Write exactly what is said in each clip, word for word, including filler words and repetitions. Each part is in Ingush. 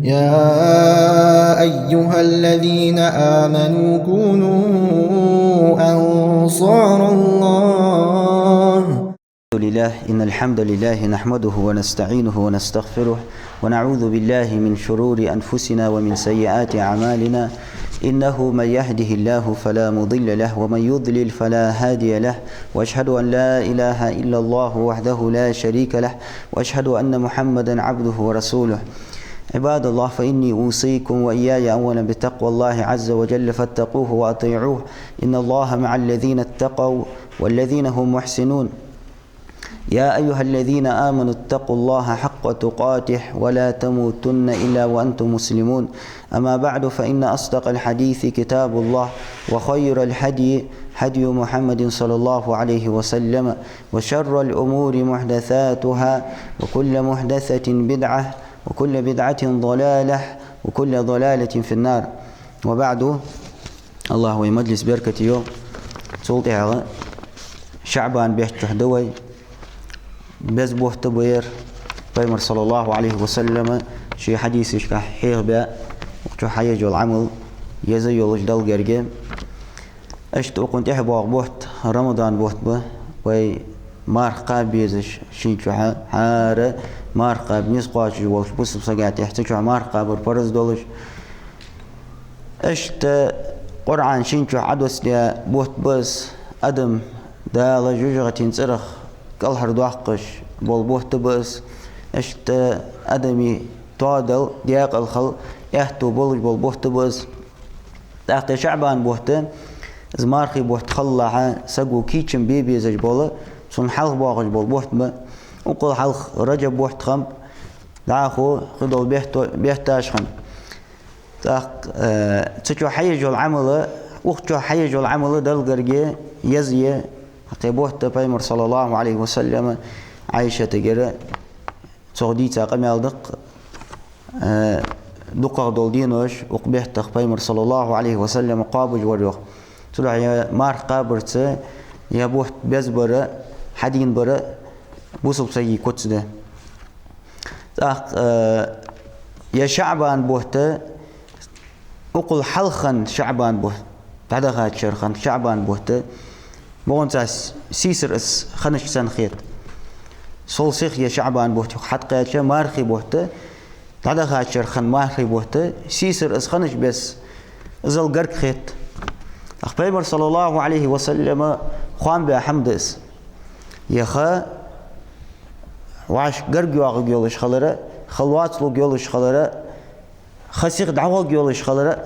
يا أيها الذين آمنوا كونوا أنصار الله. الحمد لله، إن الحمد لله نحمده ونستعينه ونستغفره، ونعوذ بالله من شرور أنفسنا ومن سيئات أعمالنا، إنه من يهده الله فلا مضل له، ومن يضلل فلا هادي له، وأشهد أن لا إله إلا الله وحده لا شريك له، وأشهد أن محمدا عبده ورسوله. عباد الله، فإني أوصيكم وإياي أولا بتقوى الله عز وجل، فاتقوه وأطيعوه، إن الله مع الذين اتقوا والذين هم محسنون. يا أيها الذين آمنوا اتقوا الله حق تقاته ولا تموتن إلا وأنتم مسلمون. أما بعد، فإن أصدق الحديث كتاب الله، وخير الهدي هدي محمد صلى الله عليه وسلم، وشر الأمور محدثاتها، وكل محدثة بدعة، وكل بدعة ضلالة، وكل ضلالة في النار. وبعد، АллахӀ вай маджлис беркате йойла. Цул тӀехьагӀа ШаӀбан бетта чу да вай. Беза бутт ба ер. Пайхамара, саллаллахӀу Ӏалайхи ва саллама, ший хьадисашка хьехабаь, укх чу хьаеш йола Ӏамал еза йолаш Далла гарга. Иштта укхунна тӀехьа боагӀа бутт Рамадан бутт ба. Вай марха кхаба безаш, ший чу хьа-, хӀара марха кхаба низ кхоачаш волча бусалба сага тӀехьа цу чу марха кхабар парз долаш. Иштта Къуръан ший чу Ӏодоссадаь бутт ба из, адам Дала жожагӀатен цӀерах кӀалхардоаккхаш бола бутт ба из. Иштта адамий тоадал, даькъала хила аьттув болаш бола бутт ба из. ТӀаккха ШаӀбан бутт, из мархий бутт хилалехьа, саго кийчам бе безаш бола, цунна хьалха боагӀаш бола бутт ба. Укхул хьалха Раджаб бутт хиннаб, дӀахо кхыдола бетто-, бетташ хиннаб. ТӀаккха, э, цу чу хьаеш йола Ӏамал, укх чу хьаеш йола Ӏамал Далла гарга еза я. Кхы бутт Пайхамара, саллаллахӀу Ӏалайхи ва саллама, Ӏайшатагара, цо дийца къамаьл да-кх, э, дукхагӀа дола денош укх беттах Пайхамар, саллаллахӀу Ӏалайхи ва саллама, кхоабаш вар, йоах. Цудухьа е марха кхабарца, е бутт безбар, хьадийнабар бусалба сага куц да. ТӀаккха, э, е ШаӀбан бутт, укхул хьалха хинна ШаӀбан бутт, дӀадахача шера хинна ШаӀбан бутт, бокъонца с-, сийсара из хиннача санна хет. Сол сиха е ШаӀбан бутт юха хьатӀакхаьча, мархий бутт, дӀадахача шера хинна мархий бутт, сийсара из хиннача беса, иззал гарга хет. ТӀаккха Пайхамара, саллаллахӀу Ӏалайхи ва саллама, хоам баь хӀама да из. Е ха вӀашка гарга йоагӀаргйолаш хилар, ха лоацалургйолаш хилар, ха сиха дӀагӀоргйолаш хилар,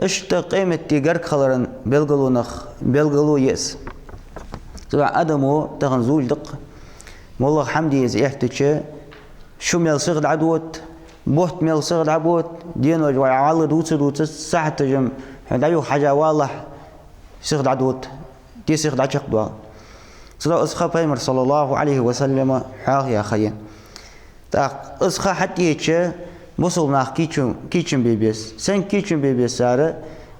иштта къематди гарга хилара белгалонех белгало я из. Цудухьа адамо тахан зувш да-кх, моллагӀа хӀама де из эттача, шу мел сиха дӀадода, бутт мел сиха дӀабода, денош вай Ӏалла дувца-дувца, сахьаташ-м хьо дӀаюха хьажа валалахь, сиха дӀадода, де сиха дӀачакхдоал. Цудухьа из ха Пайхамара, саллаллахӀу Ӏалайхи ва саллама, хьоахаяь ха я. ТӀаккха из ха хьатӀаеча, бусалба нах кийчам, кийчам бе беза. Сенга кийчам бе беза цар?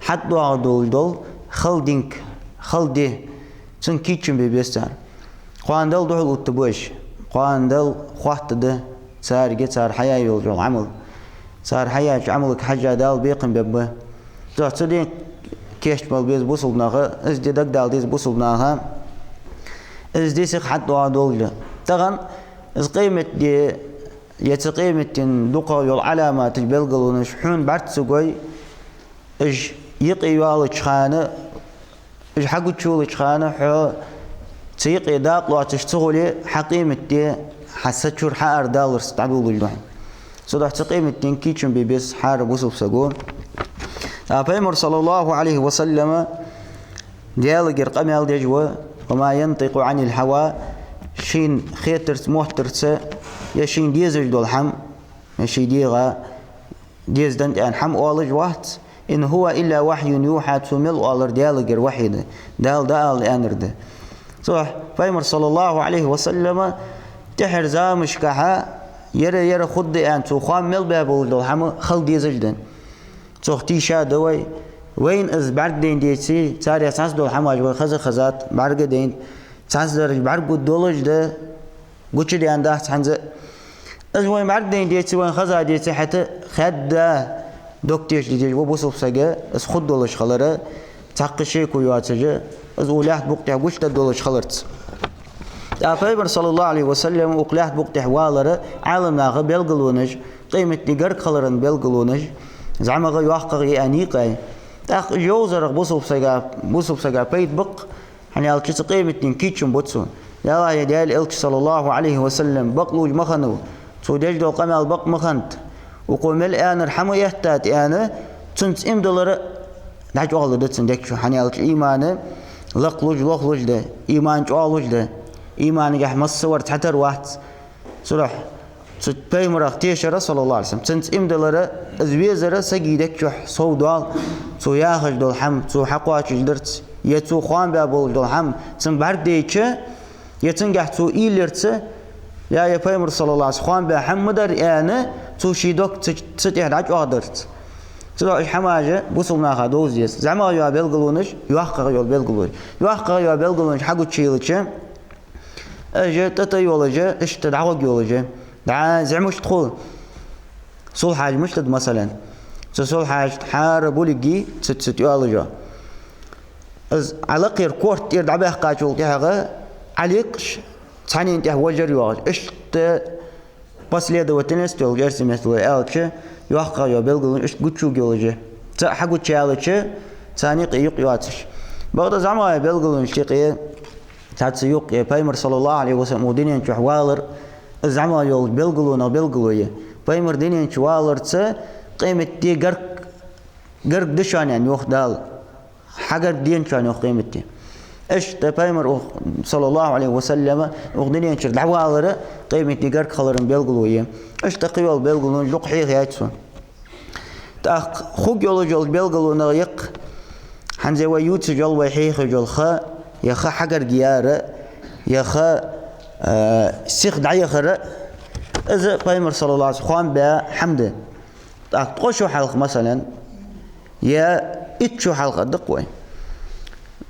ХьатӀадоагӀаргдолаш дола хала динга, хала ди, цунга кийчам бе беза цар. Кхоана Далла духьалъоттаргба уж, кхоана Далла хоаттаргда царга цар хьаяь йолаш йола Ӏамал. Цар хьаяьча Ӏамалга хьежжа Дала бекхам бергба. Цудухьа цу ден кийча мала беза бусалба наха, из ди дагадала деза бусалба наха, из ди сиха хьатӀадоагӀаргдолаш да. Тахан из къематди, е цу къематден дукхагӀа йола Ӏаламаташ, белгалонаш хьона бӀарга ца гой, уж юкъе йоалача хана, уж хьагучайолча хана хьо цу юкъе дакъа лоацаш ца хуле, хьа къематди хьа са чура хьаарадаларца дӀадоладеш да хьона. Цудухьа цу къематденга кийчам бе беза хӀара бусалба саго. ТӀаккха Пайхамара, саллаллахӀу Ӏалайхи ва саллама, Даьлагара къамаьл деш ва: «وما ينطق عن الهوى», шийна хетарца, моттарца, е шийна дезаш дола хӀама, е ший дегӀа деза да аьнна хӀама оалаш вац. «إن هو إلا وحي يوحى», цо мел оалар Даьлагара вахьи да, Дала дӀаала аьннар да. Цудухьа Пайхамара, саллаллахӀу Ӏалайхи ва саллама, тӀехьарча замашкахьа ер-ер хургда аьнна цо хоам мел баь болаш дола хӀама хила дезаш да. Цох тийша да вай. Вайна из бӀаргадайна деце, царех цхьацца дола хӀамаш вай хаза а хезад, бӀаргадайнад, цхьаццадараш бӀаргагургдолаш да, гучадаьннадац хӀанз а. Из вайна бӀаргадайна деце, вайна хеза деце, хӀаьта хаьдда дог тешаш дезаш ва бусалба саг, из хургдолаш хилар, цхьаккха шеко йоацаш, из укх лаьтта букъа тӀа гучадаргдолаш хиларца. ТӀаккха Пайхамар, саллаллахӀу Ӏалайхи ва саллам, укх лаьтта букъа тӀа валар Ӏаламнаха белгалонаш, къематди гарга хилара белгалонаш, зӀамагӀа, йоккхагӀа я аьнна йийкъай. ТӀаккха йовзарах бусалба сага, бусалба сага пайда ба-кх, хӀана аьлча цу къематдийнан кийчо ба цо. Даьлаи Даьла элчаи, саллаллахӀу Ӏалайхи ва саллам, бакълувш ма хиннав. Цо деш дола къамаьл бакъ ма хиннад. Укхо мел аьннар хьа ма эттад аьнна, цунца иман диллар дӀачӀоагӀлургда цун дег чу, хӀана аьлча иман лакхлуш, лохлуш да, иман чӀоагӀлуш да. Иманагахьа массавар цхьатарра вац. Цудухьа цу Пайхамарах тешар, саллаллахӀу Ӏалайхи ва саллам, цунца иман диллар, из везар сага дег чу совдоал, цо яхаш дола хӀама цо хьакхоачашдарца, е цо хоам баь болаш дола хӀама цунна бӀаргадайча, е цунгахьа цо уйла йича, е, е Пайхамар, саллаллахӀу Ӏалайхи ва саллам, хоам баь хӀама ма дарра аьнна, цо ший дог цу, цу тӀа дӀачӀоагӀдарца. Цудухьа уж хӀамаш бусалба наха довза деза. ЗӀамагӀа йола белгалонаш, йоккхагӀа йола белгалонаш. ЙоккхагӀа йола белгалонаш хьагучайоалача, уж тӀа-тӀа йолаш, иштта дӀагӀоргйолаш, дӀа зӀамагӀа мишта хул. Сулхьаш мишта да, масала. Цу сулхьашта хӀара булиги цу, цу тӀа йоалаш. Из Ӏа лакхера корта тӀера дӀабаьккхачул тӀехьагӀа Ӏа ликъаш, цхьаннена тӀехьа вожар йоагӀаш. Иштта последовательность йолаш, эрсий меттала аьлча, йоккхагӀа йола белгалонаш иштта гучайоалаш. ЦаӀ хьагучаяьлча, царна юкъе юкъ йоацаш. Бакъда зӀамагӀа йола белгалонаш юкъе, цхьацца юкъе, Пайхамар, саллаллахӀу Ӏалайхи ва саллам, укх дунен чу валар, из зӀамагӀа йолча белгалонех белгало я. Пайхамар дунен чу валарца къематди гарга, гарга да шоана, аьнна, йоах Дала. Хьагаргдена шоана, йоах, къематди. Иштта Пайхамар укх, саллаллахӀу Ӏалайхи ва саллам, укх дунен чура дӀавалар къематди гарга хилара белгало я. Иштта кхыйола белгалонаш дукха хьехаяьй цо. ТӀаккха хургйолаш йолча белгалонех я-кх хӀанз вай ювцаш йола, вай хьехаш йола ха, е ха хьагаргаяр, е ха, э, сиха дӀаяхар, из Пайхамар, саллаллахӀу Ӏалайхи ва саллам, хоам баь хӀама да. ТӀаккха ткъо шу хьалха, масала, е итт шу хьалха да-кх вай.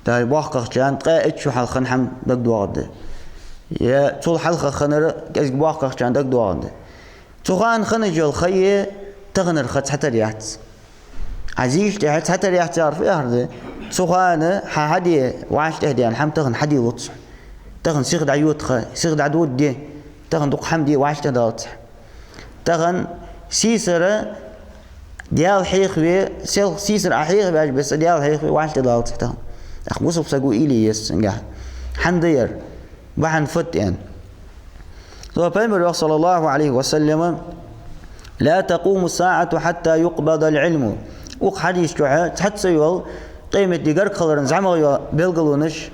Даьра боккхагӀчарна ткъаь итт шу хьалха хинна хӀама дагадоагӀаргда. Е цул хьалха хиннар кӀезига боккхагӀчарна дагадоагӀаргда. Цу хана хинна йола ха е таханара ха цхьатарра яц. Ӏа зийча тӀехьа цхьатарра яц яхар фу яхар да? Цу хана хьа хьаде, вӀаштӀехьадаьнна хӀама тахан хьаделац хьа. Тахан сиха дӀайода ха, сиха дӀадода ди, тахан дукха хӀама де вӀаштӀехьадалац хьа. Тахан сийсара Даьла хьехаве, сел-, сийсара Ӏа хьехаваьча беса Даьла хьехаве вӀаштӀехьадалац хьа тахан. ТӀаккха бусалба саго уйла е еза цунгахьа. ХӀана да ер? Бахьан фуд аьнна. Цу Пайхамара йоах, саллаллахӀу Ӏалайхи ва саллам: «لا تقوم الساعة حتى يقبض العلم». Укх хьадиса чухьа цхьацца йола къематди гарга хилара зӀамагӀа йола белгалонаш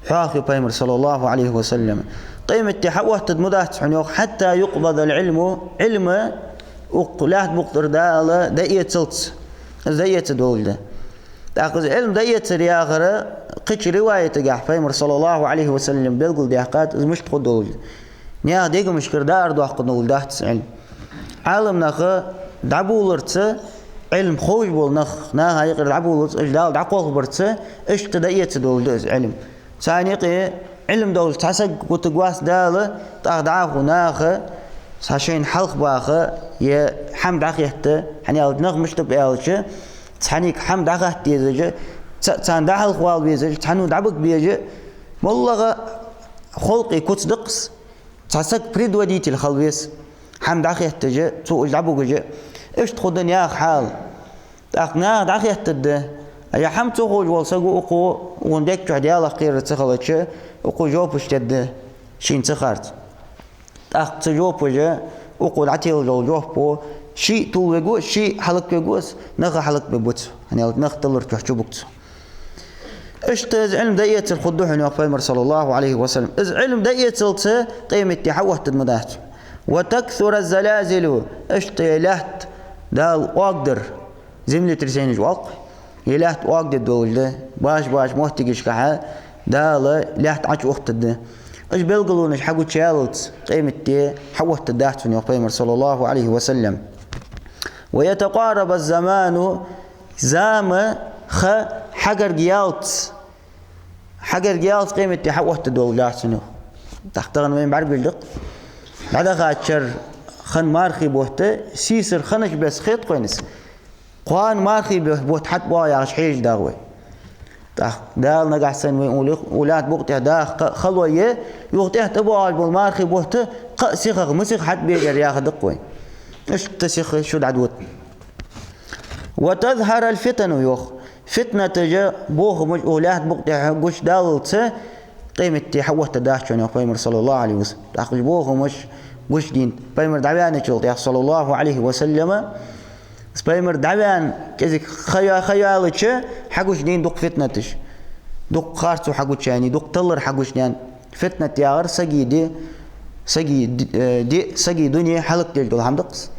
хьоахаю Пайхамара, саллаллахӀу Ӏалайхи ва саллам. Къематди хьаоттаргда ма дац хьона, йоах, «حتى يقبض العلم», Ӏилма укх лаьтта букъ тӀара Дала дӀаэцалца, из дӀаэцаргдолаш да. ТӀаккха из Ӏилма дӀаэцар яхар кхыча риваятагахьа Пайхамара, саллаллахӀу Ӏалайхи ва саллам, белгалдаьккхад, из мишта хургдолаш да. Наьха дегашкара дӀаарадоаккхаргдолаш дац из Ӏилма. Ӏаламнаха дӀабувларца, Ӏилма ховш бола нах наха юкъера дӀабувларца, уж Дала дӀакхалхабарца, иштта дӀаэцаргдолаш да из Ӏилма. Царна юкъе Ӏилма долаш цхьа саг гутаргвац Дала, тӀаккха дӀахо наха цхьа шоашта хьалхабаха е хӀама дӀахетта, хӀана аьлча нах мишта ба аьлча, цхьаннега хӀама дӀахатта дезаш, ца-, царна дӀахьалхавала везаш, цхьанне дӀабига безаш, моллагӀа халкъа куц да-кх из, цхьа саг предводитель хила веза, хӀама дӀахетташ, цо уж дӀабугаш. Иштта хургда наьха хьал. ТӀаккха наха дӀахеттаргда, е хӀама ца ховш вола саг ва укхо, укхун дег чухь Даьлах кхерар ца хилча, укхо жопаш тедда, шийна ца харца. ТӀаккха цу жопаша укхо дӀателаш дола жоп, ший а тувлавергва из, ший а хӀалаквергва из, нах а хӀалаквергба цо, хӀана аьлча нах тиллар чухь чубуг цо. Иштта из Ӏилма дӀаэцар хургда хьона, йоах Пайхамара, саллаллахӀу Ӏалайхи ва саллам. Из Ӏилма дӀаэцалца къематди хьаоттаргда ма дац. «وتكثر الزلازل», иштта лаьтта Дала оагдар, землетрясенеш оал-кх, е лаьтта оагдергдолаш да, башха-башха моттигашкахьа Дала лаьтта Ӏочуухийтаргда. Уж белгалонаш хьагучаяьлча, къематди хьаоттаргдац хьона, йоах Пайхамара, саллаллахӀу Ӏалайхи ва саллам. «ويتقارب الزمان», зама, ха хьагаргаяьлча, хьагаргаяьлча къематди хьаоттаргдолаш дац хьона, йоах. ТӀаккха тахан вайна бӀаргагуш да-кх, дӀадахача шера Кхы мархий бутт сийсара хиннача беса хет кхойнас. Кхоана мархий бе-, бутт хьатӀабоагӀа яхаш хьежаш дагӀа вай. ТӀаккха Дала нагахьа санна вай улих, улаьтта букъ тӀа даха кхы а хало е, юха тӀехьа тӀабоагӀаш бола мархий бутт кхы а сихагӀа, масех хьатӀабе дезар яха дакъа вай. Иштта сиха шу дӀадода. «وتظهر الفتن», йоах. Фитнаташ, бохамаш укх лаьтта букъ тӀа гучадаллалца, къематди хьаоттаргдац шоана, йоах Пайхамара, صلى الله عليه وسلم. ТӀаккха уж бохамаш гучадайна, Пайхамар дӀаваьнначул тӀехьагӀа, صلى الله عليه وسلم, Пайхамар дӀаваьнна кӀезига ха йо-, ха йоалача, хьагучадайна дукха фитнаташ. Дукха харцо хьагучаяьннай, дукха таллар хьагучаяьннай. Фитнат яхар сага ди, сага ди-, э, ди, сага дуне хӀалакдеш дола хӀама да-кх из.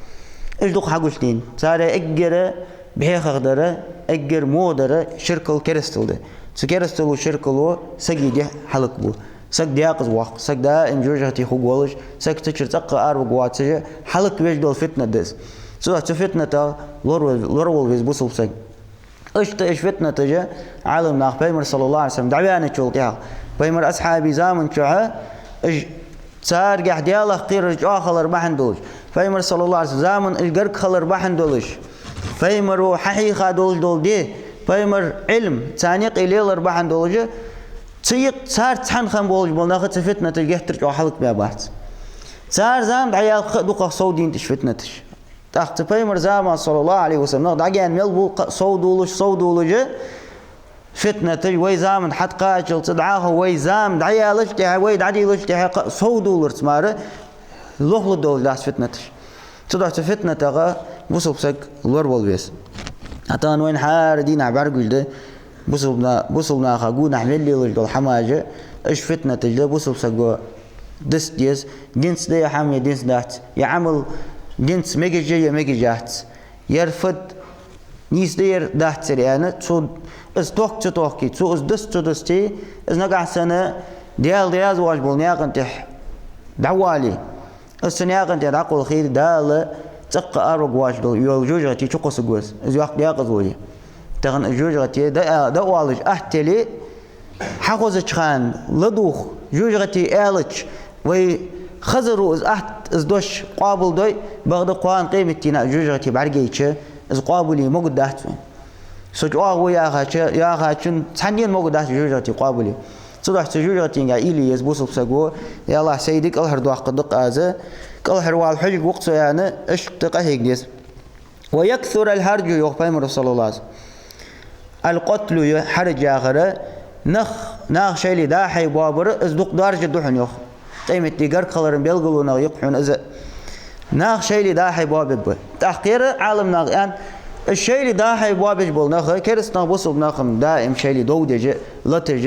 Уж дукха хьагучадайна. Царех эггара бӀехагӀа дар, эггара во дар ширкал, керастал да. Цу керастало, ширкало сага ди хӀалакбу. Саг даькъаза воаккх, саг даим жожагӀате хургволаш, саг цу чура цӀаккха араварг воацаш, хӀалаквеш дола фитнат да из. Цудухьа цу фитнатах лораве-, лоравала веза бусалба саг. Иштта уж фитнаташ, Ӏаламнаха, Пайхамар, صلى الله عليه وسلم, дӀаваьнначул тӀехьагӀа, Пайхамара асхьабий заман чухь уж царгахьа Даьлах кхерар чӀоагӀа хилар бахьан долаш, Пайхамара, صلى الله عليه وسلم, заман уж гарга хилар бахьан долаш, Пайхамаро хьахьийха долаш дола ди, Пайхамара Ӏилма царна юкъе лелар бахьан долаш, цу юкъе царца цхьана хинна болаш бола нах цу фитнаташа геттара чӀоагӀа хӀалакбаьбац. Цар зама дӀаяьлча а дукхагӀа совдайнад уж фитнаташ. ТӀаккха цу Пайхамара заман, صلى الله عليه وسلم, нах дӀагаьна мел бу кхы а совдоалаш, совдоалаш, фитнаташ вай заман хьатӀакхаччалца дӀахо вай зама дӀаяьлча тӀехьа, вай дӀадийлача тӀехьа кхы а совдоаларца мара лохлургдолаш дац фитнаташ. Цудухьа цу фитнатах бусалба саг лоравала веза. ХӀаьта вайна хӀара дийнахьа бӀаргагуш да бусалба на-, бусалба наха гонахьа мел лелаш дола хӀамаш, уж фитнаташ да бусалба саго диста деза, динца да ер хӀама е динца дац, ер Ӏамал динца мегаш я е мегаш яц, ер фуд нийса да е дац ер аьнна, цо из тохка ца тохке, цо из диста ца дисте, из нагахьа санна Даьла раьза воацаш бола наькъа тӀа дӀавале, из цу наькъа тӀа дӀакхалхе, Дала цӀаккха араваргвоацаш дола, йола жожагӀате чукхоссаргва из, из йоккха даькъаза вале. Тахан из жожагӀате дӀа-, дӀаоалаш атта яле, хьахозача хана ладувгӀа жожагӀате аьлча, вай хазаро из атта, из дош къоабалдой, бакъда кхоана къематдийнахьа жожагӀате бӀаргайча, из къоабалъе могаргдац вайна. Со чӀоагӀа ва яхача, яхачун цхьаннена могаргдац жожагӀате къоабалъе. Цудухьа цу жожагӀатенга уйла е еза бусалба саго, я АллахӀ, сай ди кӀалхардоаккхаргда-кх аз, кӀалхарвала хьожаргва-кх со аьнна, иштта къахьега деза. «ويكثر الهرج», йоах Пайхамара, صلى الله عليه وسلم. «القتل», ер хьарж яхар, нах, наха шоайла дӀа-хьа боабар, из дукха доаржаргда хьона, йоах. Къематди гарга хилара белгалонех я-кх хьона из. Наха шоайла дӀа-хьа боабергба. ТӀаккха ер Ӏаламнаха аьннад, из шоайла дӀа-хьа боабеш бола нах, кераста нах, бусалба нах-м даим шоайла дов деш, латаш,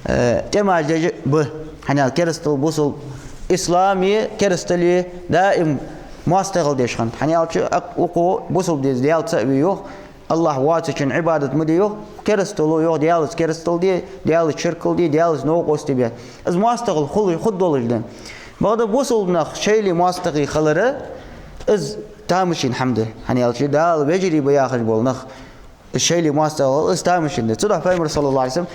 э, тӀемаш деш ба. ХӀана аьлча керастал, бусалба, исламе, керастале даим моастагӀал деш хиннад. ХӀана аьлча укх-, укхо бусалба деза Даьла цаӀ ве йоах, АллахӀ воацачун Ӏибадат ма де йоах, керастало йоах, Даьлаца керастал де, Даьлаца ширкал де, Даьлаца новкъостий бе. Из моастагӀал хул-, хургдолаш да. Бакъда бусалба нах шоайла моастагӀий хилар, из тамашийна хӀама да. ХӀана аьлча Дала вежарий ба яхаш бола нах, из шоайла моастагӀал, из тамашийна да. Цудухьа Пайхамара, صلى الله عليه وسلم,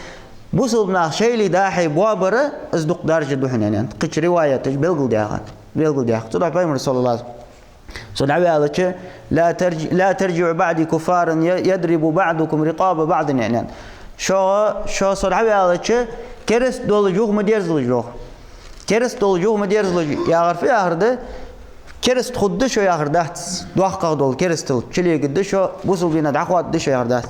бусалба нах шоайла дӀа-хьа боабар, из дукха доаржаргда хьона аьнна, кхыча риваяташа белгалдаьккхад, белгалдаьккхад. Цудухьа Пайхамара, صلى الله عليه وسلم, со дӀаваьлча: «لا ترج-، لا ترجعوا بعدي كفارا ي-، يضرب بعضكم رقاب بعض», аьнна. Шо, шо со дӀаваьлча, кераста долаш юха ма дерзалаш, йоах. Кераста долаш юха ма дерзалаш яхар фу яхар да? Кераста хургда шо яхар дац, доккхагӀа дола керастал чулегадда шо, бусалба дина дӀахоададда шо яхар дац.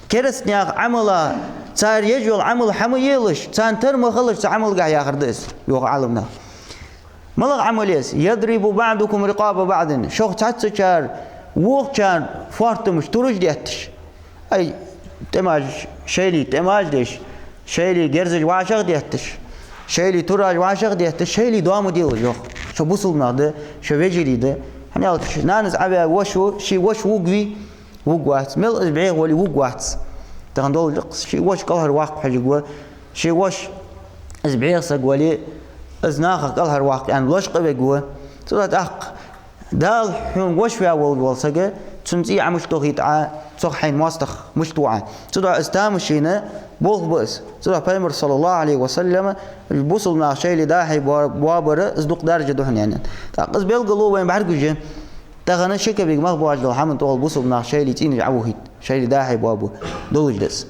Кераста наьха Ӏамала, цар еш йола Ӏамал хьа ма елаш, царна тара ма хилалаш цу Ӏамалгахьа яхар да из, йоах Ӏаламнаха. МалагӀа Ӏамал я из? «يضرب بعضكم رقاب بعض». Шох цхьаццачар вокхачарна фоартамаш, тураш детташ. Ай, тӀемаш, шоайла тӀемаш деш, шоайла герзаш вӀашагӀдетташ, шоайла тураш вӀашагӀдетташ, шоайла доа ма делаш, йоах. Шо бусалба нах да, шо вежарий да. ХӀана аьлча нанас Ӏаваь воша, ший воша вувргвий? Вувргвац. Мел из бӀеха вале, вувргвац. Тахан долаш да-кх, ший воша кӀалхарваккха хьожаргва, ший воша из бӀеха саг вале, из нахах кӀалхарваккха аьнна лочкъавергва. Цудухьа тӀаккха Дала хьона воша ваь волаш вола саг, цун цӀий Ӏа мишта тохийт Ӏа, цох хьайна моастагӀа мишта ва Ӏа. Цудухьа из тамашийна болх ба из. Цудухьа Пайхамар, саллаллахӀу Ӏалайхи ва саллам, бусалба нах шоайла дӀа-хьа боа-, боабар из дукха даржа да хьона, аьнна. ТӀаккха из белгало вайна бӀаргагуш я. Тахан ши кепиг мах боацаш дола хӀама тӀехьа бусалба нах шоайла цӀийнаш Ӏовохийт, шоайла дӀа-хьа боабу, долаш да из.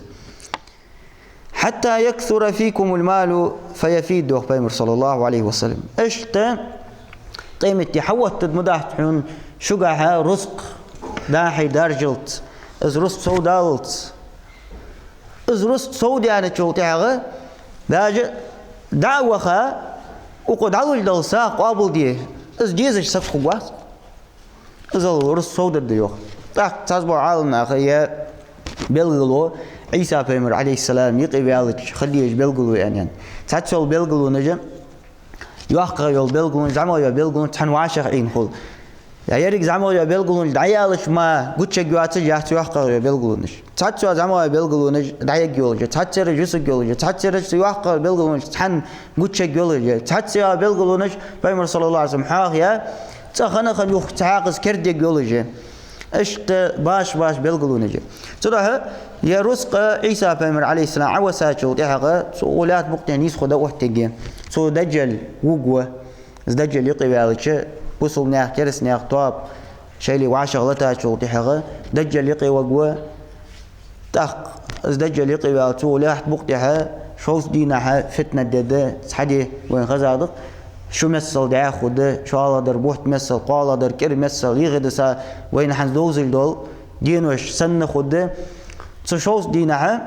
«حتى يكثر فيكم المال فيفيض», йоах Пайхамар, саллаллахӀу Ӏалайхи ва саллам. Иштта къематди хьаоттаргда ма дац хьона шугахьа рузкъ дӀа-хьа даржалца, из рузкъ сов даллалца. Из рузкъ сов даьнначул тӀехьагӀа, даже дӀа а ваха, укхо дӀалуш дола сагӀа къоабалде, из дезаш саг хургвац. Из рузкъ сов дергда, йоах. ТӀаккха цхьабола Ӏаламнаха е белгало, Ӏийса пайхамар, Ӏалайхиссалам, юкъе ваьлча хила дезаш белгало я аьнна. Цхьацца йола белгалонаш, йоккхагӀа йола белгалонаш, зӀамагӀа йола белгалонаш цхьан вӀашагӀ Ӏийна хул. Е еррига зӀамагӀа йола белгалонаш дӀаялаш мара гучаяргйоацаш яц йоккхагӀа йола белгалонаш. Цхьацца йола зӀамагӀа йола белгалонаш дӀаяргйолаш я, цхьаццараш юсаргйолаш я, цхьаццараш йоккхагӀа йола белгалонаш цхьан гучаяргйолаш я, цхьацца йола белгалонаш, Пайхамар, саллаллахӀу Ӏалайхи ва саллам, хьоахаяь, цӀа хана-хана юха цхьаькхаза кердергйолаш я. Иштта башха-башха белгалонаш я. Цудухьа е рузкъ Ӏийса пайхамар, Ӏалайхиссалам, Ӏоваьшачул тӀехьагӀа цу лаьтта букъ тӀа нийсхо да оттаергья. Цу Даджал вувргва. Из Даджал юкъе ваьлча, бусалба наьха, кераста наьха тоаба шоайла вӀашагӀ латачул тӀехьагӀа Даджал юкъе варгва. ТӀаккха из Даджал юкъе ваьлча, цу лаьтта букъ тӀа шовзткъа дийнахьа фитнат дергда, цхьа ди вайна хеза да-кх, шу миссел дӀаьха хургда, шоллагӀдар бутт миссел, кхоалагӀдар кӀира миссел, юхедиса вайна хӀанз довзаш дола денош санна хургда. Цу шовзткъа дийнахьа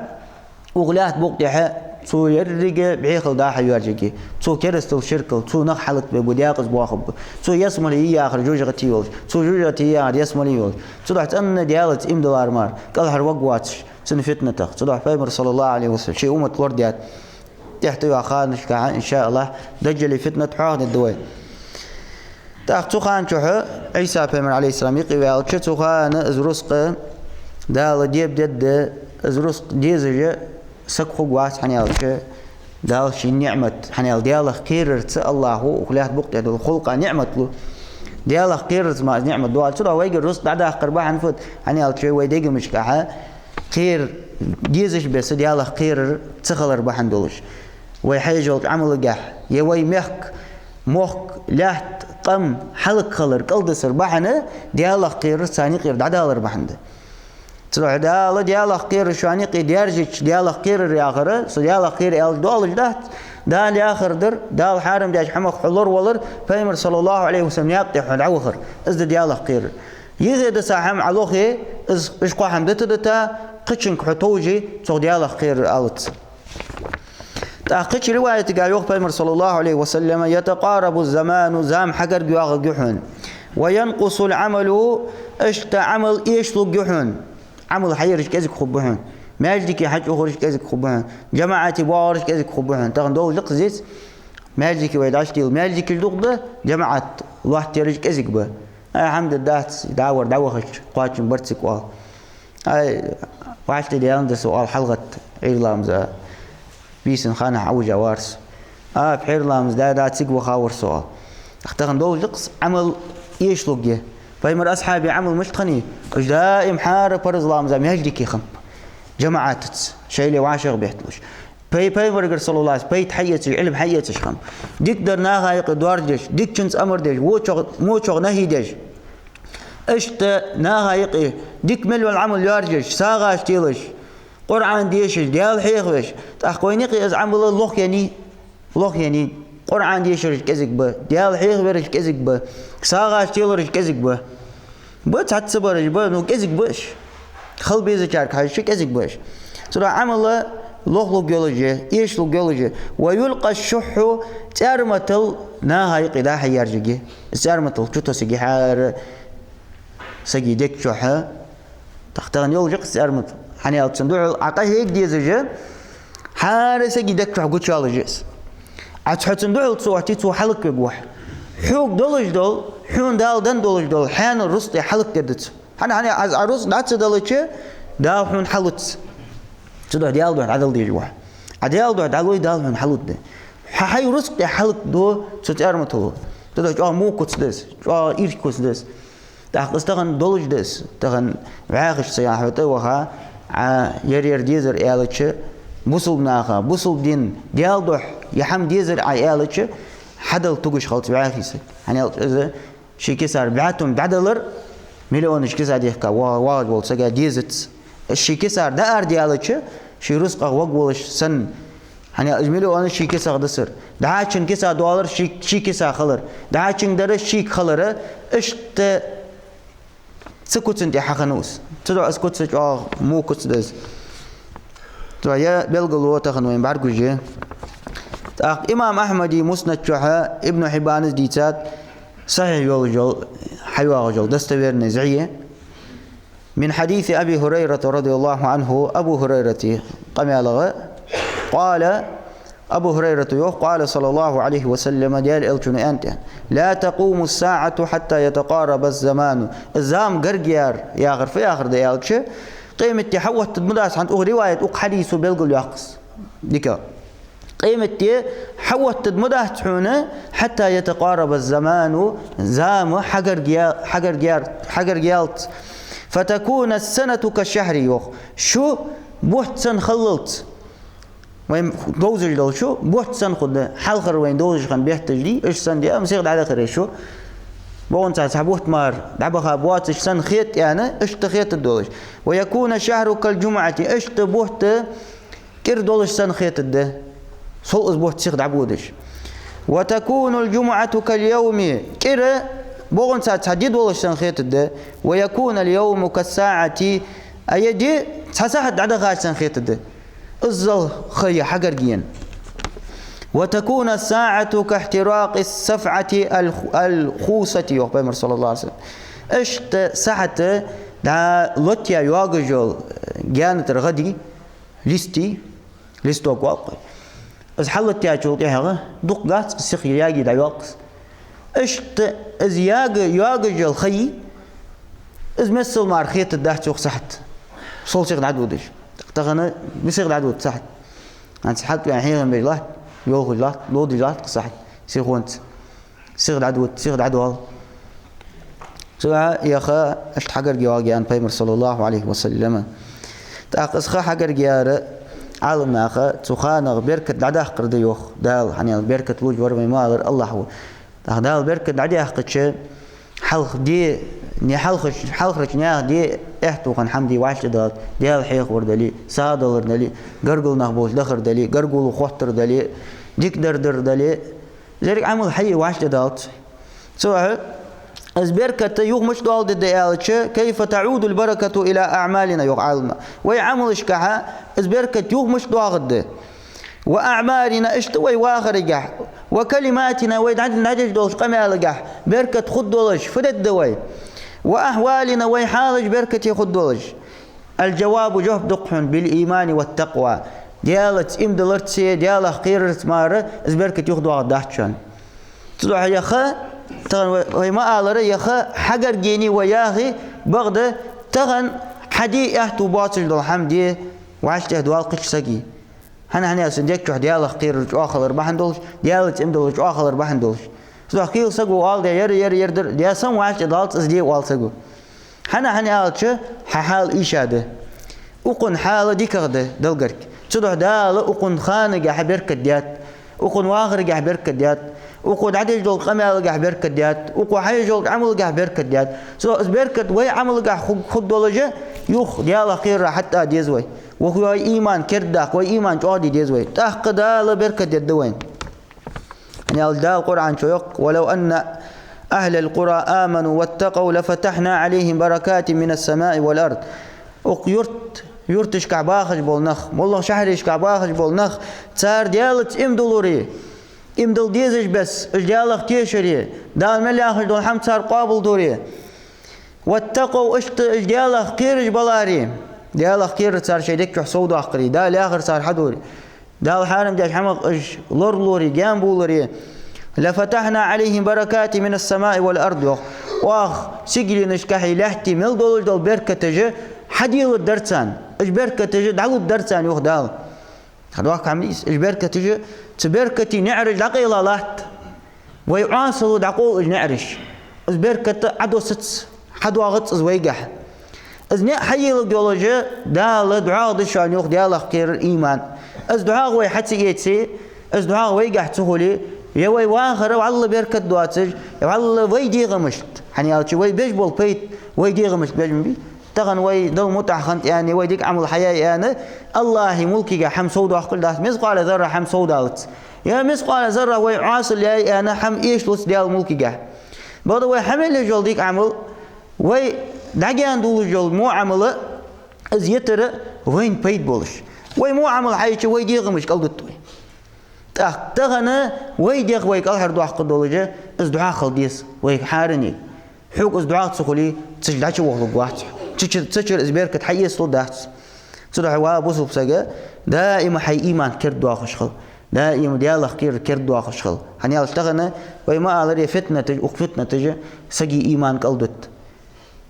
укх лаьтта букъ тӀа цу еррига бӀехал дӀа-хьа йоаржаргья. Цу керастал, ширкал, цу нах хьалакбергба, декъаза боахаргба. Цу ялсмале я яхар жожагӀате йолаш, цу жожагӀате я яхар ялсмале йолаш. Цудухьа цӀена Даьлаца иман дилар мара кӀалхарваргвоацаш цун фитнатах. Цудухьа Пайхамара, саллаллахӀу Ӏалайхи ва саллам, ший уммат лорадаьд. ТӀехьа тӀайоагӀача ханашкахьа, иншааллахӀ, Даджала фитнат хьоахадергда вай. ТӀаккха цу хана чухь Ӏийса пайхамар, Ӏалайхиссалам, юкъе ваьлча, цу хана из рузкъ Дала дебадергда, из рузкъ дезаш саг хургвац, хӀана аьлча Дала ший ниӀмат, хӀана аьлча Даьлах кхерарца АллахӀа укх лаьтта букъ тӀа дола халкъа ниӀмат лу. Даьлах кхерарца мара из ниӀмат доагӀа. Цудухьа вайгара рузкъ дӀадаккхар бахьан фуд, хӀана аьлча вай дегашкахьа кхера дезача беса Даьлах кхерар ца хилар бахьан долаш. Вай хьаеш йолча Ӏамалгахьа, е вай мехка, мохк, лаьтта, къам хьалакхилар, кӀалдисар бахьан Даьлах кхерар царна юкъера дӀадалар бахьан да. Цудухьа Дала Даьлах кхерар шоана юкъе даьржача, Даьлах кхерар яхар, со Даьлах кхер аьлча доаллаш дац, Дала яхар дар, Дала хьарам даьча хӀамах хьо лоравалар, Пайхамара, саллаллахӀу Ӏалайхи ва саллам, наькъа тӀа хьо дӀавахар. Из да Даьлах кхерар. Юхедиса хӀама Ӏа лохе, из, уж кхо хӀама дита-дита, кхычунга хьо товше, цох Даьлах кхерар алац. ТӀаккха кхыча риваятагахьа йоах Пайхамара, саллаллахӀу Ӏалайхи ва саллам: «يتقارب الزمان», зама хьагарга йоагӀаргья хьона. «وينقص العمل», иштта Ӏамал эшалургья хьона. Ӏамал хьаяраш кӀезига хургба хьона. Маьждиге хьачуухараш кӀезига хургба хьона. ЖамаӀате боагӀараш кӀезига хургба хьона. Тахан долаш да-кх из. Маьждиге вай дӀачудийла, маьждигаш дукха да, жамаӀат лоаттаераш кӀезига ба. Ай, хӀама дац, дӀавар дӀавахача, кхоачам бар цига, оал. Ай, вӀаштӀехьадаьнна да со, оал, хьалгӀатта, Ӏуйра ламаза. Бийсан ханахьа Ӏовижа вар со. А, пхьера ламаз даь, да, цига ваха вар со, оал. Тахан долаш да-кх из, Ӏамал эшалургья. Пайхамара асхьабий Ӏамал мишта хиннай? Уж даим хӀара парз ламаза маьждиге хиннаб. ЖамаӀатаца, шоайла вӀашагӀбетталуш. Пай-, пайхамарагара, саллаллахӀу Ӏалайхи ва саллам, пайда хьаэцаш, Ӏилма хьаэцаш хиннаб. Дикадар наха юкъе доаржадеш, дикачунца амар деш, вочох-, вочох нахӀи деш. Иштта наха юкъе дика мел йола Ӏамал йоаржадеш, сагӀаш телаш, Къуръан дешаш, Даьла хьехавеш. ТӀаккха вайна юкъе из Ӏамал лохъеннай, лохъеннай. Къуръан дешараш кӀезига ба, Даьла хьехавераш кӀезига ба, сагӀаш телараш кӀезига ба. Ба цхьацца бараш, ба, ну, кӀезига ба уж. Хила безачарга хьежача кӀезига ба уж. Цудухьа Ӏамал лохлургйолаш я, эшалургйолаш я. «ويلقى الشح», цӀарматал наха юкъе дӀа-хьа яржаргья. ЦӀарматал чутоссаргья хӀара сага дег чухьа. ТӀаккха тахан йолаш я-кх из цӀармат. ХӀана аьлча цунна духьал Ӏа къахьега дезаш я, хӀара сага дег чухьа гучаялаш я из. Ӏа цхьа цунна духьал ца отте, цо хьалаквергва хьо. Хьога долаш дола, хьона Дала денна долаш дола хьаьнал рузкъ хьалакдергда цо. ХӀана, хӀана, Ӏа, Ӏа рузкъ дӀа ца делча, Дала хьона хьалуц. Цудухьа Даьла духьа дӀадала дезаш ва хьо. Ӏа Даьла духьа дӀалой, Дала хьона хьалургда. Хьа хьай рузкъ тӀа хьалакду цу цӀарматало. Цудухьа чӀоагӀа во куц да из, чӀоагӀа ирча куц да из. ТӀаккха из тахан долаш да из, тахан вӀаьхача сага хьо тӀаваха, Ӏа ер-ер дезар аьлча, бусалба наха, бусалба дина, Даьла духьа, е хӀама дезар Ӏа аьлча, хьадала тугаш хилац вӀаьхий саг. ХӀана аьлча из ший кисара бӀаь тума дӀадалар, миллионаш киса дехка ва-, вагӀаш волча сага дезац. Из ший кисара дӀаарадаьлча, ший рузкъах ваг волаш санна, хӀана аьлча из миллионаш ший кисах дисар. ДӀачун киса доалар ший, ший киса хилар. ДӀачунга дар шийга хилар. Иштта цу куцан тӀа хьахиннав из. Цудухьа из куц чӀоагӀа во куц да из. Цудухьа ер белгало тахан вайна бӀаргагуш я. ТӀаккха имам Ахьмада Муснад чухьа Ибн Хьиббана дийцад, сахьихь йолаш йола, хьайоагӀаш йола, достоверный зӀи я. من حديث أبي هريرة رضي الله عنه, Абу ХӀурайрата къамаьлагӀа, قال, Абу ХӀурайрата йоах, قال صلى الله عليه وسلم, Даьла Элчано аьннад: لا تقوم الساعة حتى يتقارب الزمان. Зама гарга яр яхар фу яхар да аьлча, къематди хьаоттаргдац, хӀанз укх риваята, укх хьадисо белгалйоаккх из. Дика. Къематди хьаоттаргдац хьона, حتى يتقارب الزمان, зама хьагарга я-, хьагарга яр-, хьагарга ялац. فتكون السنة كالشهر, йоах. Шу бутт санна хиллалца. Вай довзаш дола шу бутт санна хургда. Хьалхара вайна довзаш хинна бетташ дий, уж санна дий, ам сиха дӀадахар шу. Бокъонца цхьа бутт мара дӀабаха боацаш санна хет аьнна, иштта хетаргдолаш. ويكون الشهر كالجمعة, иштта бутт кӀира долаш санна хетаргда. Сол из бутт сиха дӀабодаш. وتكون الجمعة كاليوم, кӀира бокъонца цхьа ди долаш санна хетаргда. ويكون اليوم كالساعة, а е ди цхьа сахьат дӀадахача санна хетаргда. Иззал ха я хьагарга ена. وتكون الساعة كاحتراق الصفعة الخ-, الخوصة, йоах Пайхамара, صلى الله عليه وسلم. Иштта сахьат дӀа лотаяь йоагаш йола гаьна тӀара гӀа дий, лист, листок оал-кх вай. Из хьалотаяьчул тӀехьагӀа дукха гац, сиха яги дӀайоаккх из. Иштта из яга йоагаш йола ха я, из миссел мара хетаргдац йоах сахьат. Сол сиха дӀадодаш. Тахан ма сиха дӀадода сахьат. ХӀанз хьалкхеваьнна хьехам беш латт, йолхаш латт, лодаш латт-кх сахьат сихонца. Сиха дӀадода, сиха дӀадоал. Цудухьа ер ха иштта хьагарга йоагӀа аьннад Пайхамара, صلى الله عليه وسلم. ТӀаккха из ха хьагарга яр Ӏаламнаха цу ханах беркат дӀадаккхар да йоах Дала, хӀана аьлча беркат луш вар вай ма аллара АллахӀ ва. ТӀаккха Дала беркат дӀадаккхача, хьалха де, не хьалхарч-, хьалхарча наьха де аьттув хинна хӀама де вӀаштӀехьадалац, Даьла хьехавар дале, сагӀа далар дале, гаргара нах болча дахар дале, гаргало хоттар дале, дикадар дар дале, деррига Ӏамал хьае вӀаштӀехьадалац. Цудухьа из беркат юха мишта доагӀаргда аьлча, كيف تعود البركة إلى أعمالنا, йоах Ӏаламнаха. Вай Ӏамалашкахьа из беркат юха мишта доагӀаргда. وأعمارنا, иштта вай вахарагахьа, وكلماتنا, вай дӀа-, дӀадеш долча къамаьлагахьа беркат хургдолаш фу дергда вай. وأحوالنا, вай хьалаш беркате хургдолаш. الجواب, жоп да-кх хьона, بالإيمان والتقوى. Даьлаца иман дилларца, Даьлах кхерарца мара из беркат юха доагӀаргдац шоана. Цудухьа ер ха, тахан вай, вай ма аллара, ер ха хьагарга енай вай яхе, бакъда тахан хьаде аьттув боацаш дола хӀама де вӀаштӀехьадоал кхыча сага. ХӀана, хӀана аьлча цун дег чухь Даьлах кхерар чӀоагӀа хилар бахьан долаш, Даьлаца иман диллар чӀоагӀа хилар бахьан долаш. Цудухьа кхийла саго оал, ер, ер, ер дар де санна вӀаштӀехьадалац из де, оал саго. ХӀана, хӀана аьлча, хьа хьал ийша да. Укхун хьал дикагӀа да, Далла гарга. Цудухьа Дала укхун ханагахьа беркат даьд, укхун вахарагахьа беркат даьд, укхо дӀадеш долча къамаьлагахьа беркат даьд, укхо хьаеш йолча Ӏамалагахьа беркат даьд. Цудухьа из беркат вай Ӏамалагахьа ху-, хургдолаш, юха Даьлах кхерара хьатӀадоа деза вай. Вай иман кердадаккха, вай иман чӀоагӀде деза вай. ТӀаккха Дала беркат дергда вайна. ХӀана аьлча Дала Къуръан чу йоах: ولو أن أهل القرى آمنوا واتقوا لفتحنا عليهم بركات من السماء والأرض. Укх юрт-, юрташкахьа бахаш бола нах, моллагӀа шахьарашкахьа бахаш бола нах, цар Даьлаца иман дилларе, иман дилла дезаш бесса, уж Даьлах тешаре, Дала мел яхаш дола хӀама цар къоабалдаре, واتقوا, иштта уж Даьлах кхераш баларе, Даьлах кхерар цар шоай дег чухь совдоаккхаре, Дала яхар цар хьадоре, Дала хьарам даьча хӀамах уж лоралоре, гаьна бовларе, لفتحنا عليهم بركات من السماء والأرض, йоах. Оаха сигаленашкахьеи лаьттеи мел долаш дола беркаташ хьаделаргдар царна. Уж беркаташ дӀалургдар царна, йоах Дала. Хьадоаккх хӀама дий из? Уж беркаташ, цу берката наӀараш дӀакъайла латт. Вай Ӏасало дӀакъовл уж наӀараш. Из беркат Ӏодоссац, хьадоагӀац из вайгахьа. Из ниӀ хьайийлларгйолаш, Дала дӀоагӀа да шоана, йоах, Даьлах кхерар, иман. Из дӀоагӀа вай хьа ца эце, из дӀоагӀа вайгахьа ца хуле, е вай вахар вӀалла беркат доацаш, е вӀалла вай дегӀамашта, хӀана аьлча вай беш бола пайда вай дегӀамашта беш ма бий. Тахан вай Далла мутӀахьа хиннад аьнна, вай дика Ӏамал хьаяьй аьнна, АллахӀа мулкагахьа хӀама совдоаккхаш дац, мискъала зарра хӀама совдалац. Е мискъала зарра вай Ӏасал яьй аьнна, хӀама эшалуц Даьла мулкагахьа. Бакъда вай хьа мел еш йола дика Ӏамал, вай дӀагаьна дуллаш йола во Ӏамал, из йитар вайна пайда болаш. Вай во Ӏамал хьайча, вай дегӀамаш кӀалдут вай. ТӀаккха тахан вай дегӀ вай кӀалхардоаккхаргдолаш, из духьа хила деза вайга хьаранега. Хьога из духьа ца хуле, цу чу дӀачувахалургвац хьо. Цу чу, цу чура из беркат хьаэцалургдац. Цудухьа, ва бусалба саг, даим хьай иман кердадоахаш хила. Даим Даьлах кхерар кердадоахаш хила. ХӀана аьлча тахан вай ма аллара, фитнаташ, укх фитнаташа сага иман кӀалдут.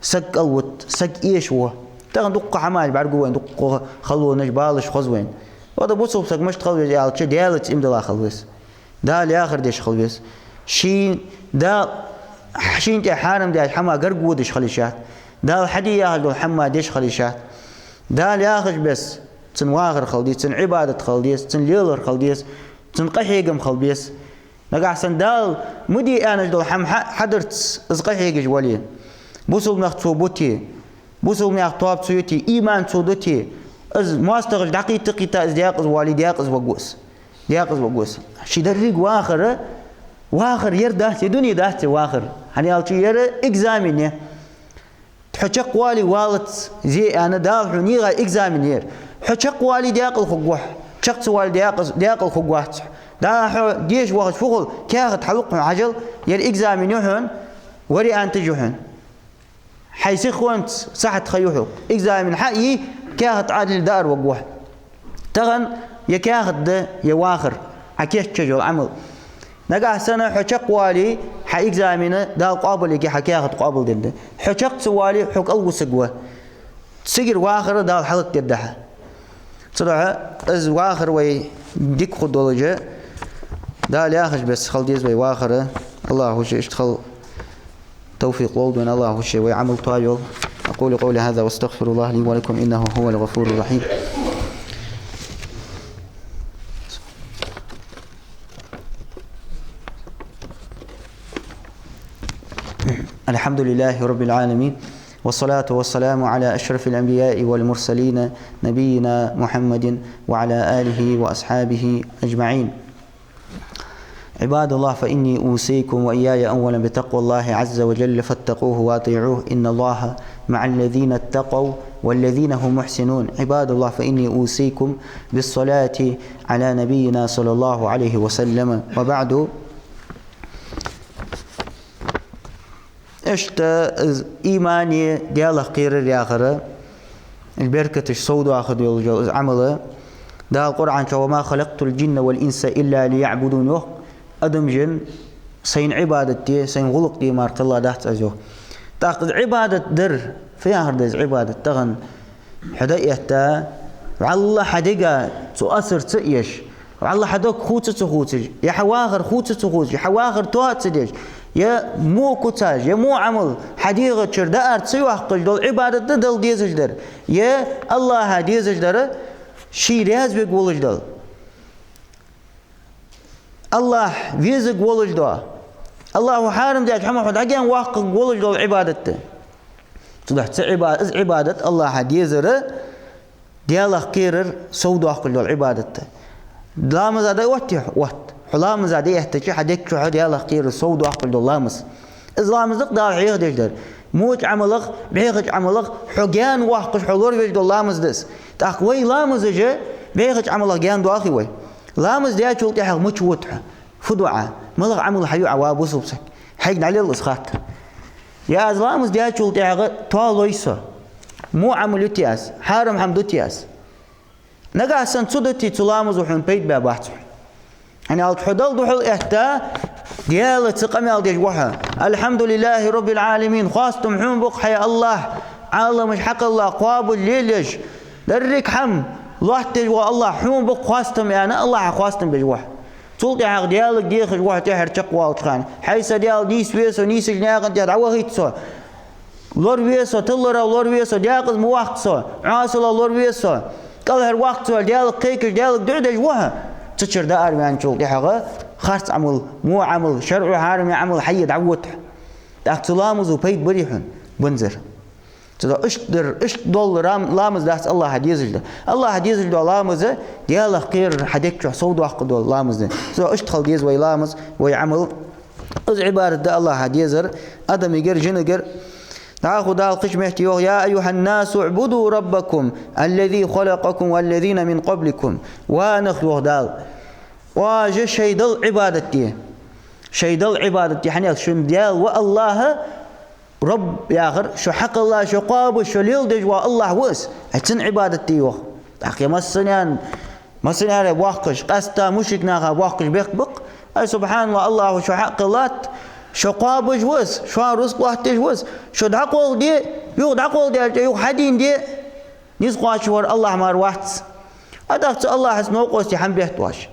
Саг кӀалвут, саг эшаву. Тахан дуккха хӀамаш бӀаргагу вайна, дуккха халонаш, балаш хоза вайна. Бакъда бусалба саг мишта хила веза аьлча, Даьлаца иман дилла хила веза. Дала яхар деш хила веза. Ший, Дала шийна тӀа хьарам даьча хӀамах гарга водаш хила йиш яц. Дала хьаде яхаш дола хӀама деш хила йиш яц. Дала яхача беса цун вахар хила деза, цун Ӏибадат хила деза, цун лелар хила деза, цун къахьегам хила беза. Нагахьа санна Дала ма де аьнна дола хӀама хьа-, хьадарца из къахьегаш вале, бусалба нах цо бу те, бусалба наьха тоаба цо ю те, иман цо ду те, из моастагӀашта дӀакхийтта-кхийтта из даькъаза вале, даькъаза варгва из. Даькъаза варгва из. Ший деррига вахар, вахар ер дац, е дуне дац, е вахар. ХӀана аьлча ер экзамен я. Хьо чакхвале валац зе аьнна, Дала хьона йийгӀа экзамен я ер. Хьо чакхвале даькъала хургва хьо, чакх ца вале даькъаза, даькъала хургвац хьо. ДӀа хьо деша вахача фу хул, каьхат хьалукха хьона хьажал, ер экзамен я хьона, варианташ я хьона. Хьай сихонца сахьат ха ю хьона. Экзамен хьа а йий, каьхат Ӏадал даар варгва хьо. Тахан е каьхат да, е вахар, хьа кийчъяь йола Ӏамал. Нагахьа санна хьо чакхвале, хьа экзамен Дала къоабал ергья, хьа каьхат къоабалдергда. Хьо чакх ца вале, хьо кӀалвусаргва. Цигара вахар Дала хьалакдергда хьа. Цудухьа из вахар вай дика хургдолаш, Дала яхача беса хила деза вай вахар. АллахӀа ший иштта хила توفيق лолда вайна АллахӀа ше вай Ӏамал тоаяла. أقول قولي هذا وأستغفر الله لي ولكم إنه هو الغفور الرحيم. الحمد لله رب العالمين، والصلاة والسلام على أشرف الأنبياء والمرسلين نبينا محمد وعلى آله وأصحابه أجمعين. عباد الله، فإني أوصيكم وإياي أولا بتقوى الله عز وجل، فاتقوه وأطيعوه، إن الله مع الذين اتقوا والذين هم محسنون. عباد الله، فإني أوصيكم بالصلاة على نبينا صلى الله عليه وسلم. وبعد. Иштта из иман е Даьлах кхерар яхар, из беркаташ совдоахаргдолаш йола из Ӏамал. Дала Къуръан чу: «وما خلقت الجن والإنس إلا ليعبدون», йоах, адам-жин сайна Ӏибадат де, сайна гӀулакх де мара кхелла дац аз, йоах. ТӀаккха из Ӏибадат дар, фу яхар да из Ӏибадат тахан? Хьо дӀаэтта, вӀалла хьа дега цу асар ца еш, вӀалла хьа дог хувца ца хувцаш, е хьа вахар хувца ца хувцаш, хьа вахар тоаца ца деш, е во куцаш, е во Ӏамал хьа дегӀа чура даар ца йоаккхаш дола Ӏибадат да Далла дезаш дар, е АллахӀа дезаш дар, ший раьза вергволаш дола, АллахӀ везаргволаш дола, АллахӀа хьарам даьча хӀамах хьо дӀагаьна воаккхаргволаш дола Ӏибадат да. Цудухьа цу Ӏиба-, из Ӏибадат АллахӀа дезар, Даьлах кхерар совдоаккхаш дола Ӏибадат да. Ламаза дӀаоттий хьо? Отт. Хьо ламаза дӀаэттача, хьа дег чу хьо Даьлах кхерар совдоаккхаш дола ламаз. Из ламаз да-кх Дала хьехадеш дар. Воча Ӏамалах, бӀехача Ӏамалах хьо гаьна воаккхаш, хьо лоравеш дола ламаз да из. ТӀаккха вай ламазаш бӀехача Ӏамалах гаьна доахий вай? Ламаз даьчул тӀехьагӀа мича вода хьо? Фу ду Ӏа? МалагӀа Ӏамал хьаю Ӏа, ва бусалба саг? Хьайга дӀалелла из хаттар. Е аз ламаз даьчул тӀехьагӀа тоалой со? Во Ӏамал ю те аз? Хьарам хӀама ду те аз? Нагахьа санна цу дати, цу ламазо хьона пайда баь бац хьона. ХӀана аьлча хьо Далла духьал этта, Даьлаца къамаьл деш ва хьо. «الحمد لله رب العالمين», хоастам хьона ба-кх, хьай АллахӀ, Ӏаламаш хьакхелла, къоабал лелаеш, деррига хӀама лоаттадеш вола АллахӀ, хьона ба-кх хоастам, аьнна, АллахӀа хоастам беш ва хьо. Цул тӀехьагӀа Даьлага дехаш ва хьо тӀехьара чакхвалача хана. Хьай са Даьла, нийса ве со, нийсача наькъа тӀа дӀавахийта со. Лораве со, тилара лораве со, декъаза ма ваккха со, Ӏасала лораве со, кӀалхара ваккха со, Даьлага кхайкаш, Даьлага дуӀа деш ва хьо. Цу чура дӀаараваьнначул тӀехьагӀа харц Ӏамал, во Ӏамал, шарӀо хьарам яь Ӏамал хьае дӀавода хьо. ТӀаккха цу ламазо пайда барий хьона? Банзар. Цудухьа иштта дар, иштта дола рам-, ламаз дац АллахӀа дезаш да. АллахӀа дезаш дола ламаз Даьлах кхерар хьа дег чу совдоаккха дола ламаз да. Цудухьа иштта хила деза вай ламаз, вай Ӏамал. Из Ӏибадат да АллахӀа дезар адамагара, жинагара. ДӀахо Дала кхыча метте йоах: «يا أيها الناس اعبدوا ربكم الذي خلقكم والذين من قبلكم». Ва нах, йоах Дала, оаш шоай Далла Ӏибадат де. Шоай Далла Ӏибадат де, хӀана аьлча шун Даьла ва АллахӀ, Рабб яхар, шо хьакхелла, шо кхоабаш, шо леладеш вола АллахӀ ва из. Ай, цунна Ӏибадат де, йоах. ТӀаккха массане а, массане а бохкаш, къаьстта мушрик наха бохкаш бехк ба-кх. Ай, субхьаналлахӀ, АллахӀ шо хьакхеллад, шо кхоабаш ва из, шоана рузкъа лоаттадеш ва из, шо дӀакхалхаде, юха дӀакхалхадаьлча, юха хьадийнаде, низ кхоачаш вар АллахӀ мара вац. А тӀаккха цу АллахӀаца новкъостий хӀана бетт оаш?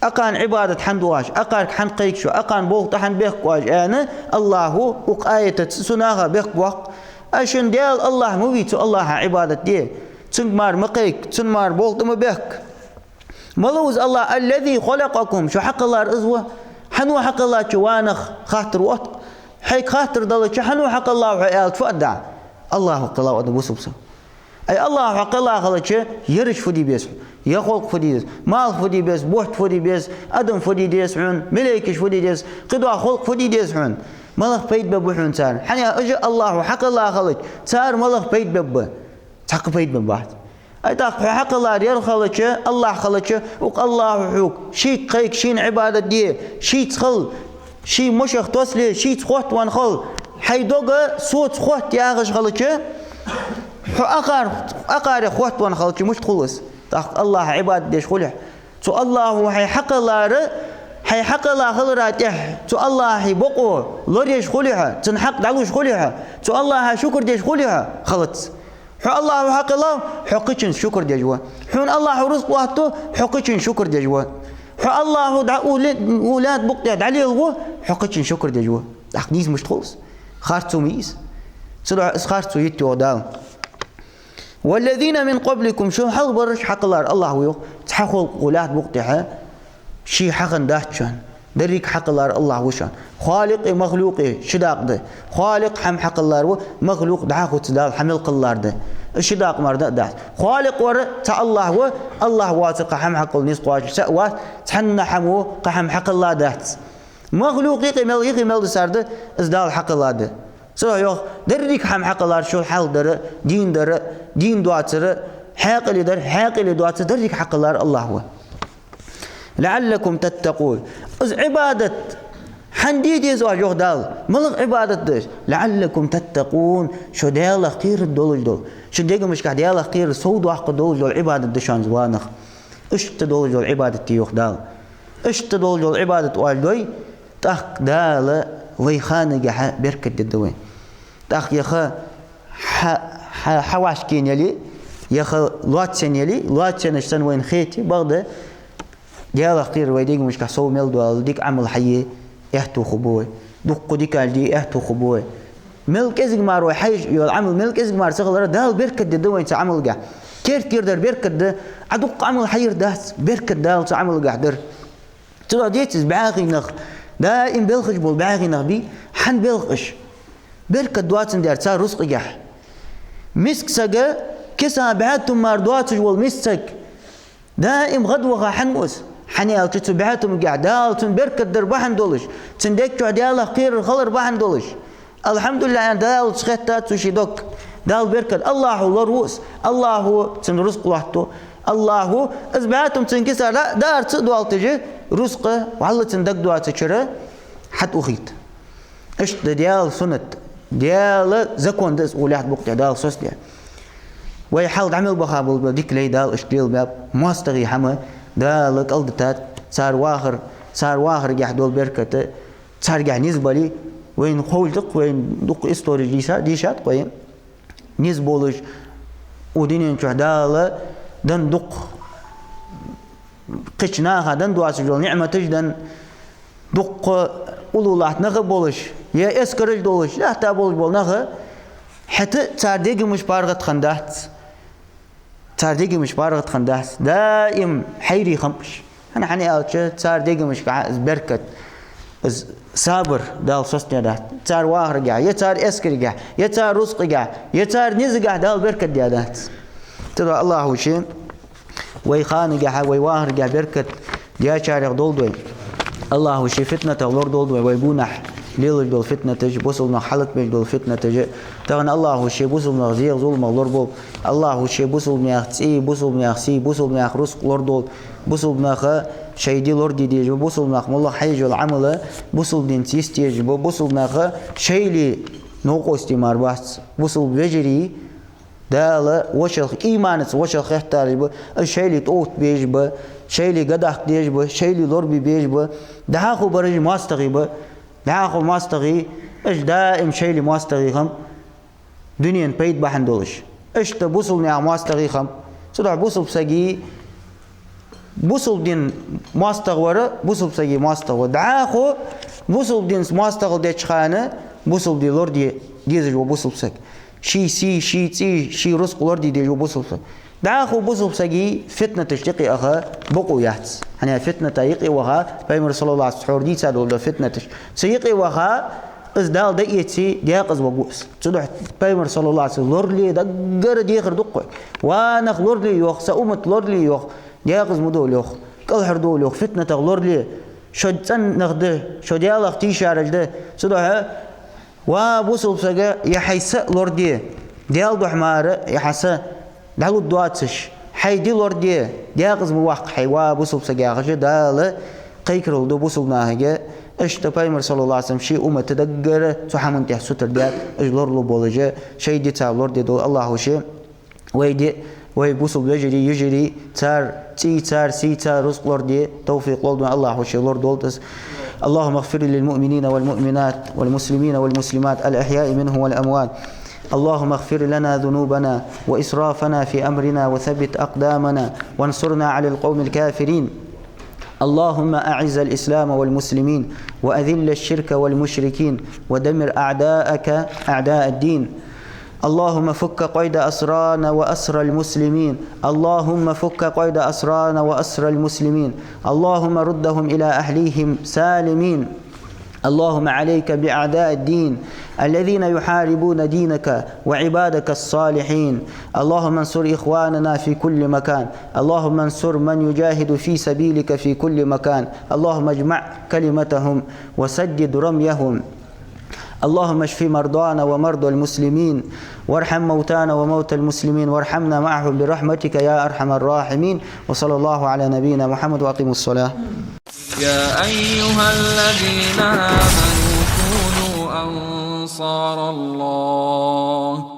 Акхарна Ӏибадат хӀана ду оаш, акхарга хӀана кхайк шо, акхарна болх тӀа хӀана бехк оаш, аьнна, АллахӀа укх аятаца цу наха бехк боаккх. Ай, шун Даьла АллахӀ ма вий, цу АллахӀа Ӏибадат де, цунга мара ма кхайк, цунна мара болх тӀа ма бехк. Мала ва из АллахӀ? «الذي خلقكم», шо хьакхеллар из ва. Хьан ва хьакхеллачо, ва нах, хаттар отт. Хьайга хаттар далча, хьан ва хьакхеллав хьо аьлча, фу аргда? АллахӀа кхеллав аргда бусалба саг. Ай, АллахӀа хьо кхелла хилча, ераш фу де беза хьона, е халкъ фу де деза, малх фу де беза, бутт фу де беза, адам фу де деза хьона, малейкаш фу де деза, кхыдола халкъ фу де деза хьона? МалагӀа пайда бергба хьона царна? ХӀана аьлча уж АллахӀа хьакхелла хилча, цар малагӀа пайда бергба? Цхьаккха пайда бергбац. Ай, тӀаккха хьо хьакхеллар ер хилча, АллахӀ хилча, укх АллахӀа хьога шийга кхайка, шийна Ӏибадат де, шийца хила, ший мушах тосале, шийца хоттавенна хила, хьай дог соца хотта яхаш хилча, хьо акхар-, акхарех хоттавенна хилча, мишта хул из? ТӀаккха АллахӀа Ӏибадат деш хулий хьо? Цу АллахӀа хьай хьакхеллар, хьай хьакхелла хилара тӀехьа цу АллахӀа бокъо лораеш хулий хьо, цун хьакъ дӀалуш хулий хьо, цу АллахӀа шукр деш хулий хьо? Хилац. Хьо АллахӀа хьакхеллав, хьо кхычунна шукр деш ва. Хьона АллахӀа рузкъа лоаттаду, хьо кхычунна шукр деш ва. Хьо АллахӀа дӀа-, уле-, улаьд букъ тӀа дӀалелаву, хьо кхычунна шукр деш ва. ТӀаккха нийса мишта хул из? Харцо ма йий из. Цудухьа из харцо йита, йоах Дала. «والذين من قبلكم», шул хьалха бараш хьакхеллар АллахӀ ва, йоах. Цхьа халкъ улаьд букъ тӀа ший хьахинна дац шоана. Деррига хьакхеллар АллахӀ ва шоана. Халикъи махлукъи ши дакъа да. Халикъ хӀама хьакхеллар ва, махлукъ дӀахо цу Дала хӀама мел кхеллар да. Ши дакъа мара да а дац. Халикъ вар цхьа АллахӀ ва, АллахӀ воацар кхы хӀама хьакхелла низ кхоачаш цаӀ вац, цхьанна хӀамо кхы хӀама хьакхелла дац. Махлукъ юкъе мел, юкъе мел дисар да, из Дала хьакхелла да. Цудухьа йоах, деррига хӀама хьакхеллар, шул хьалха дар а, дийна дар а, дийна доацар а, хьаькъале дар а, хьаькъале доацар а, деррига хьакхеллар АллахӀ ва. «لعلكم تتقون». Из Ӏибадат хӀана де деза оаш, йоах Дала? МалагӀа Ӏибадат да из? «لعلكم تتقون», шо Даьлах кхерар долаш дола, шун дегашка Даьлах кхерар совдоаккхаргдолаш дола Ӏибадат да шоана из, ва нах. Иштта долаш дола Ӏибадат де, йоах Дала. Иштта долаш дола Ӏибадат оаш дой, тӀаккха Дала вай ханагахьа беркат дергда вайна. ТӀаккха е ха хьа-, хьа-, хьавӀашкаенна яле, е ха лоацаенна яле, лоацаеннаш санна вайна хете, бакъда Даьлах кхерар вай дегашка сов мел доале, дика Ӏамал хьае аьттув хургба вай. Дукха дикаш де аьттув хургба вай. Мел кӀезига мара вай хьаеш йола Ӏамал, мел кӀезига мара ца хилар, Дала беркат дергда вайна цу Ӏамалга. Керттера дар беркат да, Ӏа дукха Ӏамал хьаер дац, беркат Дала цу Ӏамалгахьа дар. Цудухьа деций из бӀаьхий нах, даим белхаш бола бӀаьхий нах бий, хӀана белх уж? Беркат доацандаь цар рузкъагахьа. Миска саг, киса бӀаь тума мара доацаш вола миска саг, даим гӀадваха хӀана ва из? ХӀана аьлча цу бӀаь тумагахьа Дала цунна беркат дар бахьан долаш, цун дег чу Даьлах кхерар хилар бахьан долаш. «АлхьамдулиллахӀ», аьнна, Даллаца хетта цо ший дог. Дала беркат, АллахӀа лораву из, АллахӀа цунна рузкъа лоаттаду, АллахӀа из бӀаь тума цун кисара даарца а доалийташ, рузкъа вӀалла цун дагадоацачара хьатӀаухийт. Иштта да Даьла суннат, Даьла закон да из, укх лаьтта букъ тӀа Дала соцадаь. Вай хьалха дӀа мел баха бола дика лай Дала иштта лелабаьб, моастагӀий хӀама Дала кӀалдитад, цар вахар, цар вахаргахьа дола беркат, царгахьа низ бале, вайна ховш да-кх, вайна дукха истореш дийша-, дийшад-кх вай. Низ болаш, укх дунен чу Дала денна дукха, кхыча наха денна доацаш дола ниӀматаш денна, дукха уллув латта нах а болаш, е эскараш а долаш, лаьтта болаш бола нах а, ХӀаьта цар дегамаш паргӀатхиннадац. Цар дегамаш паргӀатхиннадац. Даим хьайрий хиннаб уж. ХӀана, хӀана аьлча, цар дегамашка из беркат, из сабар Дала соцадаьдац. Цар вахарагахь, е цар эскарагахь, е цар рузкъагахь, е цар низагахь Дала беркат даьдац. Цудухьа Аллахӏо ше вай ханагахьа, вай вахарагахьа беркат даьчарех долда вай. Аллахӏо ше фитнатах лорадолда вай, вай гонахьа лелаш дола фитнаташ, бусалба нах хьалатбеш дола фитнаташ. Тахан Аллахӏо ше бусалба нах зегӀа, зуламах лораболба. Аллахӏо ше бусалба наьха цӀий, бусалба наьха сий, бусалба наьха рузкъа лорадолда. Бусалба наха шоай ди лораде дезаш ба, бусалба нах моллагӀа хьаеш йола Ӏамал бусалба динца йист езаш ба, бусалба наха шоайла новкъостий мара бац. Бусалба вежарий Дала вошалха, иманаца вошалха хеттараш ба, уж шоайла тӀаоттабеш ба, шоайла гадахка дезаш ба, шоайла лорабе безаш ба. ДӀахо бараш моастагӀий ба, дӀахо моастагӀий, уж даим шоайла моастагӀий хиннаб, дунен пайда бахьан долаш. Иштта бусалба наьха моастагӀий хиннаб. Цудухьа бусалба сага, бусалба дина моастагӀа вар бусалба сага моастагӀа ва. ДӀахо бусалба динца моастагӀал деча хана бусалба ди лораде дезаш ва бусалба саг. Ший сий, ший цӀий, ший рузкъа лораде дезаш ва бусалба саг. ДӀахо бусалба сага фитнаташта юкъе ваха бокъо яц. ХӀана аьлча фитната юкъе ваха, Пайхамара, саллаллахӏу Ӏалайхӏи ва саллам, хьор дийцад дола фитнаташ. Цу юкъе ваха, из Дала дӀаэце, даькъаза варгва из. Цудухьа Пайхамара, саллаллахӏу Ӏалайхӏи ва саллам, лорале даггара дехар да-кх вай. Ва нах, лорале, йоах, са уммат лорале, йоах, даькъаза ма довла, йоах, кӀалхара довла, йоах, фитнатах лорале. Шо цӀена нах да, шо Даьлах тийшараш да. Цудухьа, ва бусалба саг, е хьай са лораде, Даьла духьа мара е хьа са дӀалургдоацаш, хьай ди лораде, даькъаза ма ваккха хьай, ва бусалба саг, яхаш Дала кхайкарал ду бусалба нахага. Иштта Пайхамара, саллаллахӏу Ӏалайхӏи ва саллам, ший уммат даггара цу хӀаман тӀа сутара даьд, уж лоралургболаш, шоай ди цар лораде долаш. Аллахӏо ше вай ди, вай бусалба вежарий, йижарий, цар цӀий, цар сий, цар рузкъа лораде товфикъ лолда вайна, Аллахӏо ше лорадолда из. اللهم اغفر للمؤمنين والمؤمنات والمسلمين والمسلمات الأحياء منهم والأموات. اللهم اغفر لنا ذنوبنا وإسرافنا في أمرنا وثبت أقدامنا وانصرنا على القوم الكافرين. اللهم أعز الإسلام والمسلمين وأذل الشرك والمشركين ودمر أعداءك أعداء الدين. اللهم فك قيد أسرانا وأسرى المسلمين. اللهم فك قيد أسرانا وأسرى المسلمين. اللهم ردهم إلى أهليهم سالمين. اللهم عليك بأعداء الدين الذين يحاربون دينك وعبادك الصالحين. اللهم انصر إخواننا في كل مكان. اللهم انصر من يجاهد في سبيلك في كل مكان. اللهم اجمع كلمتهم وسدد رميهم. اللهم اشف مرضانا ومرضى المسلمين، وارحم موتانا وموتى المسلمين، وارحمنا معهم برحمتك يا أرحم الراحمين. وصلى الله على نبينا محمد، وأقيموا الصلاة. يا أيها الذين آمنوا كونوا أنصار الله.